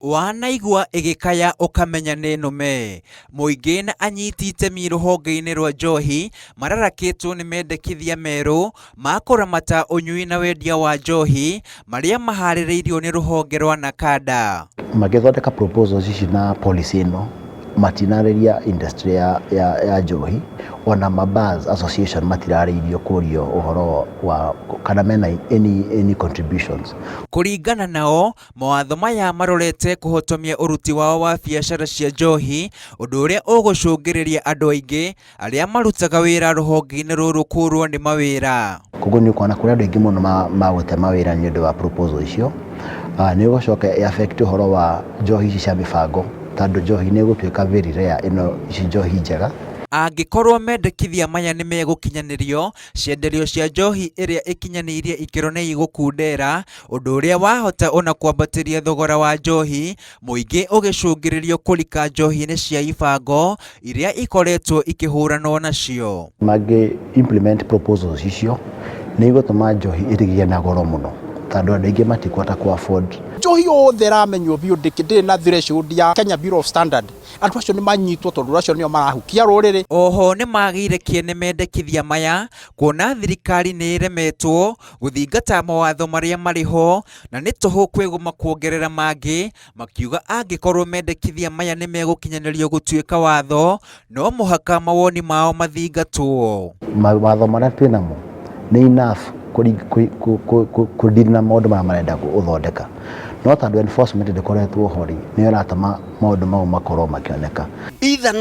Wanaigua ĩgĩkaya ũkamenya nĩ nũme. Mũingĩ na anyiti itemi rũhonge-inĩ rwa njohi mararakĩtwo nĩ mendekithia merũ ma kũramata ũnyui na wendia wa njohi marĩa maharĩrĩirio nĩ rũhonge rwa NACADA. Magĩthondeka proposals ici na policy ĩno matinarĩria industry ya, ya, ya njohi ona ma bars association matirarĩirio kũrio ũhoro wa kana mena any, any contributions. Kũringana nao, Mawatho maya marorete kũhotomia ũruti wao wa biacara cia njohi, ũndũ ũrĩa ũgũcũngĩrĩria andũ aingĩ arĩa marutaga wĩra rũhonge-inĩ rũrũ kũrwo nĩ mawĩra. Koguo nĩ ũkuona kũrĩ andũ aingĩ mũno magũte mawĩra nĩ ũndũ wa proposal icio. Nĩ ũgũcoka ĩ affect ũhoro wa njohi ici cia mĩbango tondũ njohi nĩ ĩgũtuĩka very rare ĩno ici njohi njega. Angĩkorwo mendekithia maya nĩ megũkinyanĩrio, Cienderio cia njohi ĩrĩa ĩkinyanĩirie ikĩro nĩ igũkundera, ũndũ ũrĩa wahota ona kwambatĩria thogora wa njohi, mũingĩ ũgĩcũngĩrĩrio kũrika njohi-inĩ cia ibango iria ikoretwo ikĩhũranwo nacio. Mangĩ implement proposals icio nĩ igũtũma njohi ĩgĩe na goro mũno tondũ andũ aingĩ matikũhota kũ afford. Njohi yothe ĩramenywo biũ ndĩrĩ na threshold ya Kenya Bureau of Standard. Andũ acio nĩ manyitwo tondũ acio nĩo marahukia rũrĩrĩ. Oho nĩmagĩire kĩene mendekithia maya kuona thirikari nĩ ĩremetwo gũthingata mawatho marĩa marĩ ho na nĩ tũhũ kwĩgũma kuongerera mangĩ, makiuga angĩkorwo mendekithia maya nĩ megũkinyanĩrio gũtuĩka watho no mũhaka mawoni mao mathingatwo. Mawatho marĩa twĩ namo nĩ enough kũ deal na maũndũ marĩa marenda gũthondeka, no tondũ enforcement ndĩkoretwo ho rĩ, nĩyo ĩratũma maũndũ mau makorwo makĩoneka. Itha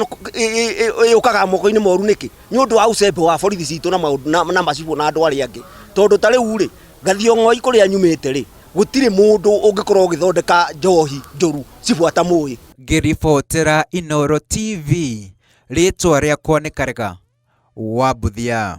yũkaga moko-inĩ moru nĩkĩ? Nĩ ũndũ wa ũcembe wa borithi citũ na maũndũ na, na macibũ na andũ arĩa angĩ. Tondũ ta rĩu rĩ, Gathiong'oi kũrĩa nyumĩte rĩ, gũtirĩ mũndũ ũngĩkorwo ũgĩthondeka njohi njũru cibũ atamũĩ. Ngĩribotera Inooro TV, rĩtwa rĩakwa nĩ Karega wa Mbuthia.